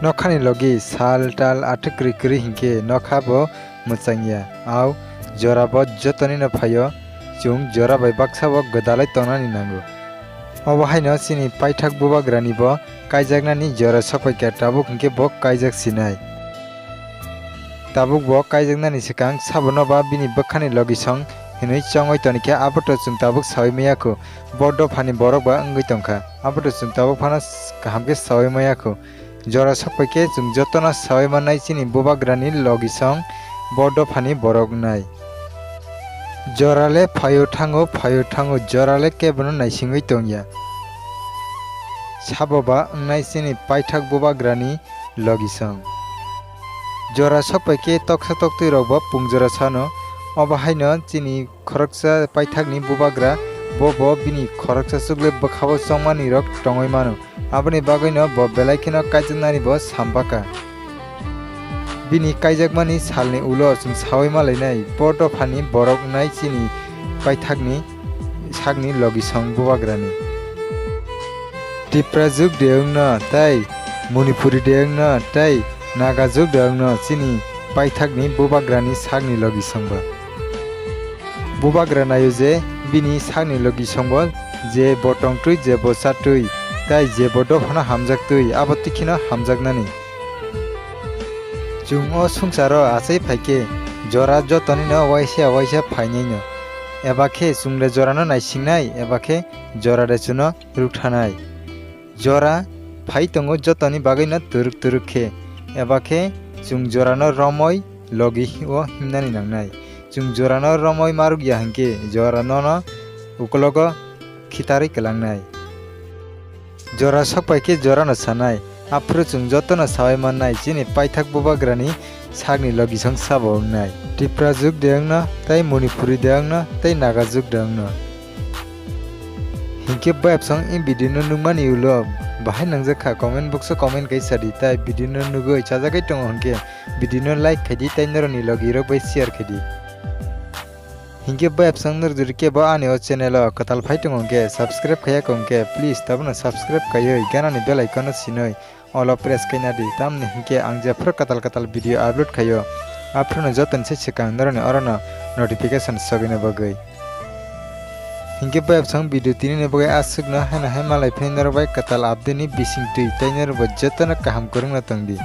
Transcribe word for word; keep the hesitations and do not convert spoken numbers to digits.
Nokhani logi sal tal athwk kwrwi kwrwi hinkhe nokha bo mwchangya. Au jora bo jotonino phaio, chwng jora bai baksa bo gwdalai tongnani nango. Obo haino chini paithak bubagrani bo kaijaknani jora sokpaikha, tabuk hinkhe bo kaijak sinai. Tabuk bo kaijaknani swkang sabono ba bini bwkhani logisong hinwi chongwi tonikha, aboto chwng tabuk saui maya khu. Bo dophani borok ba wngwi tongkha, aboto chwng tabuk phano kaham khe saui maya khu. Jora sokpaikhe chwng jotono saui mannai chini bubagrani logisong bo dophani borok wngnai. Jorale phaio thango, phaio thango, jorale kebono naisingwi tongya. Sabo ba wngnai chini paithak bubagrani logisong. Jora sokpaikhe toksa toktwirok bo pungjora sano. Obo haino chini khoroksa paithakni bubagra, bo bo bini khoroksa chukle bwkhao chongmanirok tongwi mano. Aboni bagwino bo belai kheno kaijaknani bo sampakha. Bini kaijakmani salni ulo chwng saui malainai, bo dophani borok wngnai chini paithakni sakni logisong bubagrani. Tipra juk de wngno tei Manipuri de wngno tei Naga juk de wngno chini paithakni bubagrani sakni logisongba. Bubagra naio je bini sakni logisongbo je bo tongtwi, je bo chatwi, tei je bo dophano hamjaktwi, abo twikheno hamjaknani. Chwng o swngcharo achai phaikhe jora jotonino waisa waisa phainaino, eba khe chwngde jorano naisingnai, eba khe jorade chwngno rwkthanai. Jora phai tongo jotoni bagwino twrwk twrwk khe, eba khe chwng jorano romwi logi o himnani nangnai. Chwng jorano romwi ma rwkya hinkhe jora nono ukologo khitarwi kwlangnai. Jora sokpaikhe jorano sanai, aphuru chwng jotono saui mannai chini paithak bubagrani sakni logisong sabo wngnai. Tipra juk de wngno, tei Manipuri de wngno, tei Naga juk de wngno. Hinkhe bayapsong in video no nukmani ulo bahai nangjakha, comment box o comment kaisa di, tei video no nugwi chajagwi tongo hinkhe video no like khaidi tei norokni logirok bai share khaidi. Hinkhe bayapsong norok jodi kebo ani o channel o kwtal phai tongo hinkhe, subscribe khaiya kho hinkhe, please tabukno subscribe khaiwi ganani bell icon no sinwi olo press khaina di, tamni hinkhe ang jephru kwtal kwtal video upload khaio, aphruno jotoni se swkang norokni orono notification sogwina bagwi. Hinkhe bayapsong video tinini bagwi aswkno haino hai malai phai norok bai kwtal update ni bisingtwi tei norok bo jotono kaham kwrwngno tongdi.